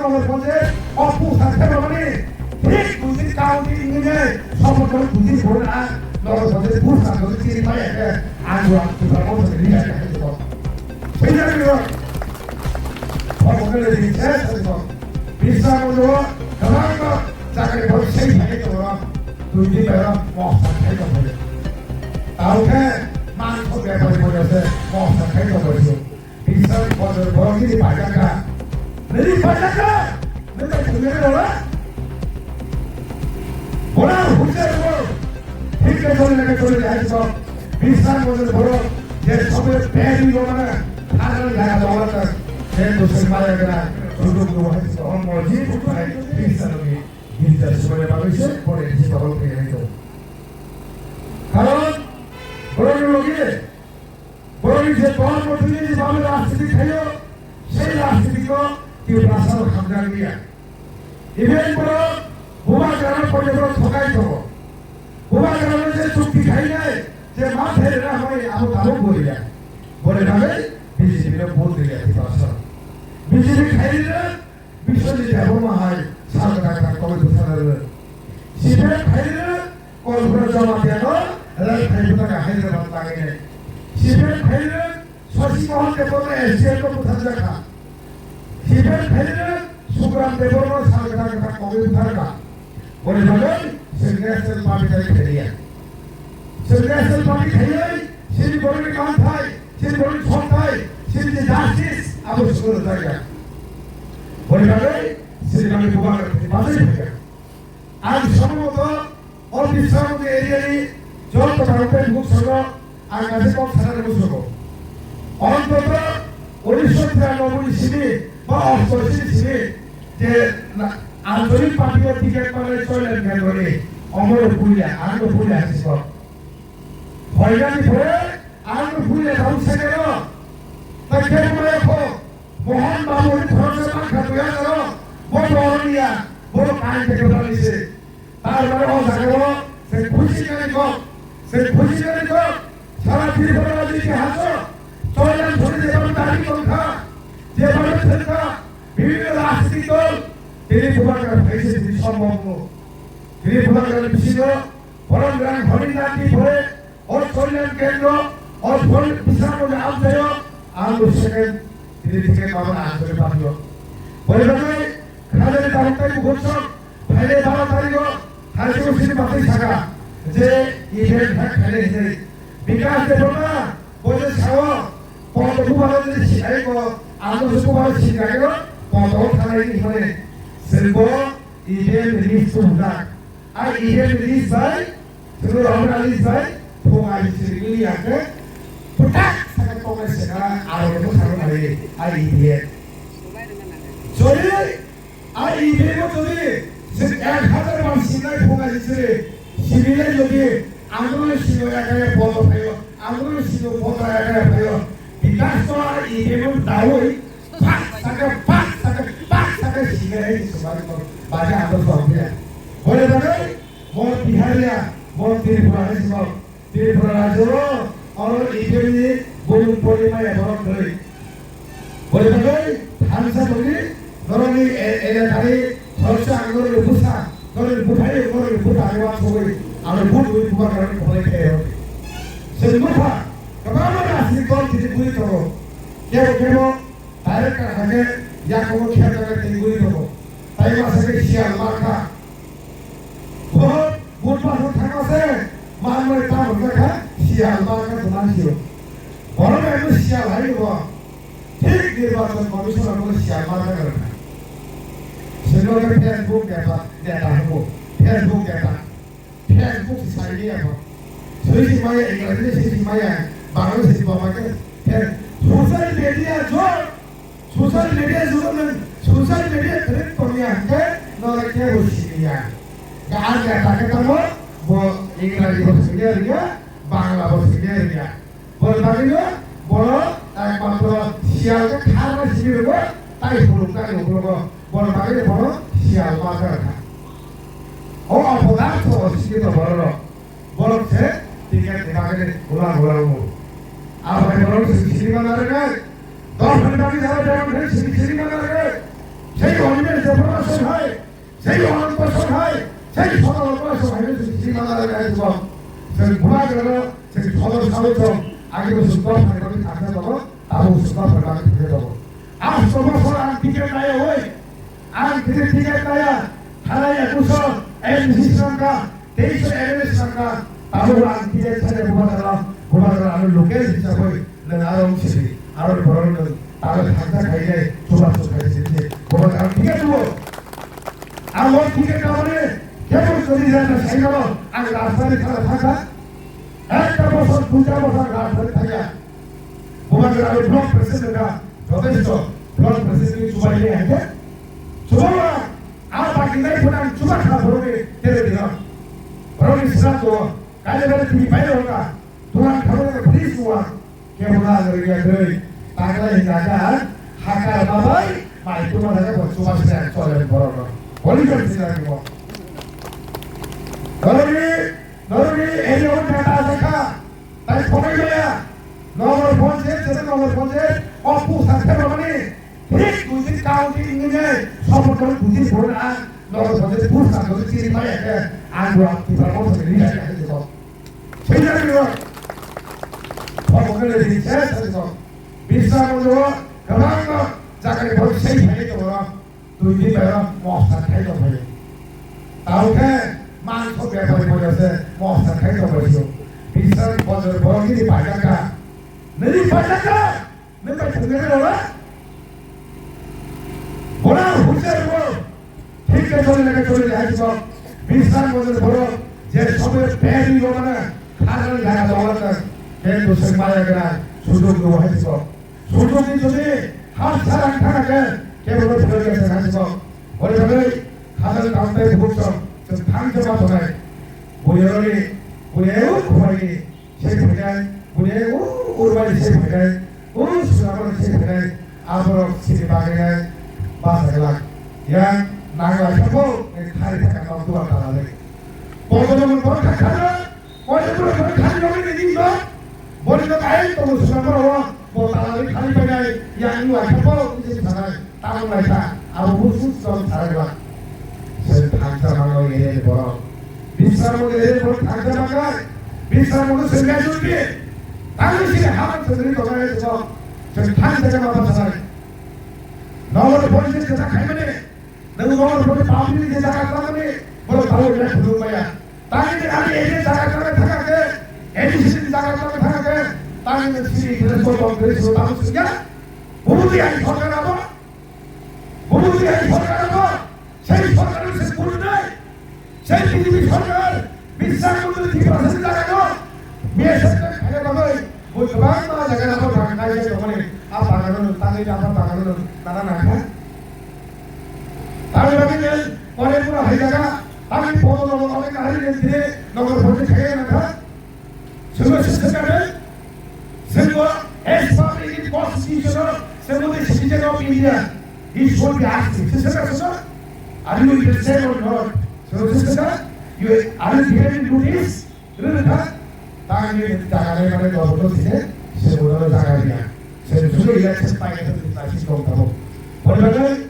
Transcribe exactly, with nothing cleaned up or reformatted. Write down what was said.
Nogor Pondit, o pusa khe romani, thik buji kaudi ingni, sobo koi buji bol a, nogor pondit pusa koi chini pai khe, ang wa pusa ko se ni ya khe to. Sini ni ro. Sobo koi ni se se to. Bisa mo lo, kabang ko, jaga ni bol sei pai to ro. Tui di pai ro, mo sa khai to pai. Tao khe, mang ko be pai mo se, mo sa khai to pai. Bisa kotor borok nini pajakha. Nini pajakha. Nini pajakha. Bola hujjar bo. Thik ke chole na ke chole de aji ko. Bisa kotor borok je sobe peri lo mana. Thana jaga lo mana. Je to se maya gara. Sudu ko hai ko mo ji ko hai. Bisa lo ni. Bisa sobe bagwi se pore ji ko hai ko. Karon borok ni logi Borokni je dol mothoni je babe rajniti khaio, sei rajnitino Tiprasano hamjak liya. Even borok Bubagrano porjonto thokai tongo. Bubagrano je chukti khainai, je ma pherena hwnwi abo tabuk bo riya. Boni bagwi B J P no vote riya Tiprasano. B J P khairina Biswajit Debbarma hai sal kwthang kwthang tongwi bwtharnai rw. C P M khairwi rw Kalpana Jamatia no rel khai bwtharkha Hyderabad laginai. C P M khairwi rw Shashi Mohan Debbarma S D M no bwtharjakha. C P M khairwi rw Sukram Debbarma sal kwthang kwthang tongwi bwtharkha. Boni bagwi chwng National Party tai khailiya. Chwng National Party khaiwi chini borokni manthai, chini borokni songthai, chini je justice abo chwngno rwjakya. Boni bagwi chini bagwi bubagra thani bachai phaikha. Ang somoto o Bisramganj area ni joto borok tei bukhuk songno Ang kaisa kok sana rwgwi sugo. Ontoto unisho tiranoboi ni simi ba ostosi ni simi je na-, Anchalik Party o ticket manai Choilan Kendroni omono puila, ang no puila hai siko. Hoinani pore ang no puila tamo sekero. Ta kebo maya kho. Mohan Babu ni khoroksa mankha tuya karo. Bo boroni ya. Bo kain te kebra ni se. Tar mane o jaga o se khusi kani kok, se khusi kani kok. Sara Tripura rajyo itihas o Choilan Kendroni jebhabe dabi tongkha, jebhabe thwngkha, bibhinno rajnitik dol, tini bubagra phaise tini sombhob no. Tini bubagra bisingo borom grang hori nandi pore, o Choilan Kendro, o Choilan Bisramganj amchaio, ang bo second, tini ticket mabana ang tini patio. Boni bagwi Khajani tabuk tai bukhuk song, phainai baro tarigo, thaisung sini batwi saka, je event hack khainai hinwi. Bikas Debbarma, bo je sao, poto bubalo je sinai ko, ando se bubalo sinai ko, poto thanai ni hone. Sengbo event release to hujak. A event release bai, Sulu Rahul Ali bai, phungai sirigili yake, putak saka tongai saka, aro mo thang mai, a event. Sorry, A E V O jodi chwng ek hazar bar sinai phunga siri, sibile jodi androni singo ekare poto phaio, androni singo poto ekare phaio, bikas to a E V O dawi, pak saka, pak saka, pak saka sinai sumari ko, baja andro sokya. Bole bagwi, bol Bihariya, bol Tripura hai sumok. Tripura rajyo oro E V M ni bumung pori maya borok kwrwi. Boni bagwi thansa tongwi norokni e-, elakani khoroksa ang norokni bwsa, norokni bwthai, norokni bwta ani uansugwi ano but wi bubagrani kholai khe rw. Chwng nukha kwbangma rajni dol tini bui tongo. Kebo kebo Director hake yakobo kherkar tei guri tongo. Tai masa khe siyal markha. Bo budbar no thangma se manmani ta hwnjakha siyal markha dwma sio. Borok emo siyal hai bo. Thik Nirbachon Commission abo siyal markha rwkha. Sino khe Facebook neta, neta hwngo. Facebook neta. Facebook se sai maya bo. Swi si maya, English se si maya, Bangla se si maya. Social media jog, social media jog nang, social media trend tongya hingke, no le ke bo si ya. Ga an ga ta ke tamo, bo English bo si ya, Bangla bo si ya. Boni bagwino bono ekmatro siyal khe kharna simi rwgo, tai phuluknani uklogo. Boni bagwino bono siyal ma kha. O opodhartho o sikito bororok. Borok se ticket ni bagwino ulang ulang wngo. Abai borok se sini ma narwknai. Dophani bagwi jara berang khe sini sini ma narwknai. Sei Holiness Deborah song hai, sei Ananta song hai, sei Sodalokma song hai, sei Srimana hai song. Sei Bubagra no, sei Sodal Salo song, agi bo song dok hai bagi thangsa dogo, tabo song dok hai bagi thangsa dogo. Asto bosor ang ticket naya oi, ang ticket ticket naya, thanai ekusor, M C sangka, teisor M L A sangka, tabo ang ticket thangsa Bubagra, Bubagra ano local hisab oi. Nang aro wngsi di, aro borok nang tala thangsa khainai, chubachu khainai sini. Borok ang ticket tuo. Ang o ticket kamani, kebo chori jana saimano, ang rajbari thana thangkha. Ekta bosor, duita bosor rajbari thangya. Bubagra aro block president ka, jotesto block president ni chubai ni hake. Chubawa, a baki nai phana ang chubakha borok ni tere dina. Borok ni sra tuo, kaile bale tini pai roka. Tulang khamani free suwa. Kebo na gari ya gari. Takla hinaka hakar babai. Mai tuma daga bo suwa se chole borok. Boli jor sila ni bo. Noroni, noroni area o data asa kha. Tai phone ya. Nomor phone je, je nomor phone je. Opu sakhe romani. Thik dui din county ingni. Sopo dui din phone a. Nomor phone je pu sakhe chiri pai ya. Ang wa ti pa mo se ni ya. Swijak rw. Thok khe le di se se thok. Bisra mondir o kwbangma jaga ni borok sei phai tongo. Dui din bai o moksa khai tong phai. Tao khe mangso bepari phai se moksa khai tong phai. Bisra mondir borok ni paijak kha. Nini paijak kha. Nini paijak kha. Bora hujai bo. Thik khe choli lage choli le hai sibok. Bisar mondir borok je sobe peri romana khajani jaga dogor khe. Khe dusek maya gra sujog do hai sibok. Sujog ni jodi har sarang thana khe kebo no phirok ya hai sibok. Ore bagwi khajani tamtai buksom se thang joma tonai. Buyaroni, buyayuk khubaini. Sei phainai, buni o Urbari sei phainai, o Sunamoni sei phainai, aborok sini bagwi nai basa glak. Yang nang lai kha bo, nini khari thaka nok duar tala lai. Kodo jemon kono thak khana, kodo jemon kono khani jemon ni ding do, boni no kain tongo Sunamoni o, bo tala lai khani phainai, yang lai kha bo, nini sini thanai. Tamo laisa, abo busu tong tharagla. Sen thangsa mano ere borok. Bisar mo ere borok thangsa maka. Bisar mo sen gajul bi. Tamo sini haman sen ri tong ere borok. Sen thangsa jama pasai. Nomor phone sen kata khai mane. Nang nomor phone public je jaga tamo ni. Borok tamo ere khulum maya. Tani ni ani ere jaga tamo thangake. Ere sini jaga tamo thangake. Tani ni sini ere borok tamo sini ya. Bubu di ani sorkar abo. Bubu di hai sorkar no, sei sorkar se kurunai, sei B J P sorkar, bisar mantri Tiprasa ni jaga no, B S F ni khaina bagwi, bo kwbangma jaga no bagan khai se tongmani, a bagan no tangwi a bagan no nana nangkha. Tangwi bagwi ni, pore pura hai jaga, tangwi bodo no, onek hari ni dire, nongor phone khai nangkha. Sengbo sesakha, sengbo as per the constitution of, sengbo the citizen of India, he should be asked. Sesakha, sesakha. Are you interested or not? Sengbo sesakha, you, are you given notice? Rwkha. Tangni jaga nai mane doboto sine, sengbo no jaga riya. Sengbo election pai khe tong tabo. Boni bagwi,